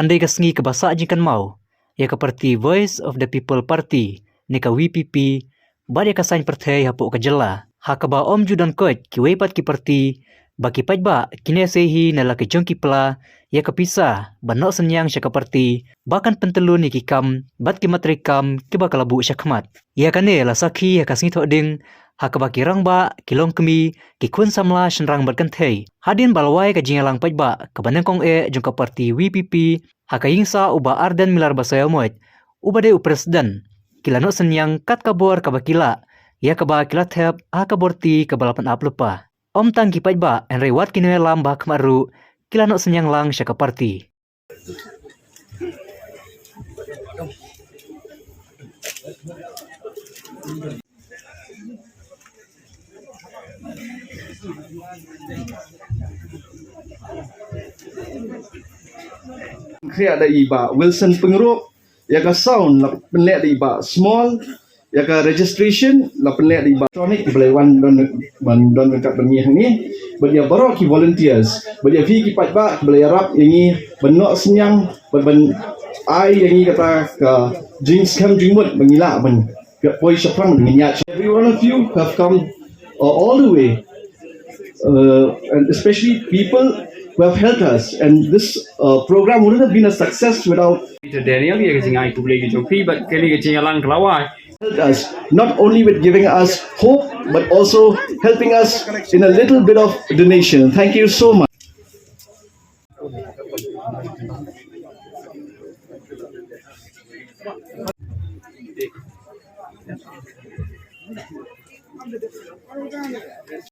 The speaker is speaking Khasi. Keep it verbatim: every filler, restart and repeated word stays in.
Hynrei ka sngi kaba sah jingkynmaw ïa ka party Voice of the People Party ne ka V P P bad ïa ka saiñ pyrthei hapoh ka jylla, ha kaba ym ju don koit kiwei pat ki party ba ki paidbah kin ïasei hi na la ki jong ki pla ïa ka pisa ban noh synñiang sha ka party ba kan pyntyllun ïa ki kam bad ki mat treikam kiba ka la buh shakhmat. Ïa kane la sakhi ha ka sngi Thohdieng ha kaba ki rangbah, ki longkmie, ki khun samla shynrang bad kynthei, hadien ba la wai ka jingïalang paidbah kaba nyngkong eh jong ka party V P P ha ka ïingsah u Bah Ardent Miller Basaiawmoit uba dei u president, ki la noh synñiang kat ka bor kaba ki lah, ïa kaba ki la thep ha ka borti kaba la pynap lypa. Ym tang ki paidbah, hynrei wat ki nongïalam ba khmat ruh ki la noh synñiang lang sha ka party. Khriah da i Bah Wilson Pyngrope, ïa ka sound la pynleh da i Bah Small, ïa ka registration la pynleh da i Bah Electronic, ba la wan don, ban don ryngkat bad ngi hangne, bad ïa baroh ki volunteers, bad ïa phi ki paidbah ba la ïarap ïa ngi ban noh synñiang, bad ban ai ïa ngi kata ka jingskhem jingmut ba ngi lah ban poi shaphrang, ngin ïaid. Every one of you have come, uh, all the way, uh, and especially people who have helped us. And this, uh, program wouldn't have been a success without Peter Daniel, ïa ka jingai khublei ka jong phi, bad kane ka jingïalang ka la wai. Helped us, not only with giving us hope, but also helping us in a little bit of donation. Thank you so much.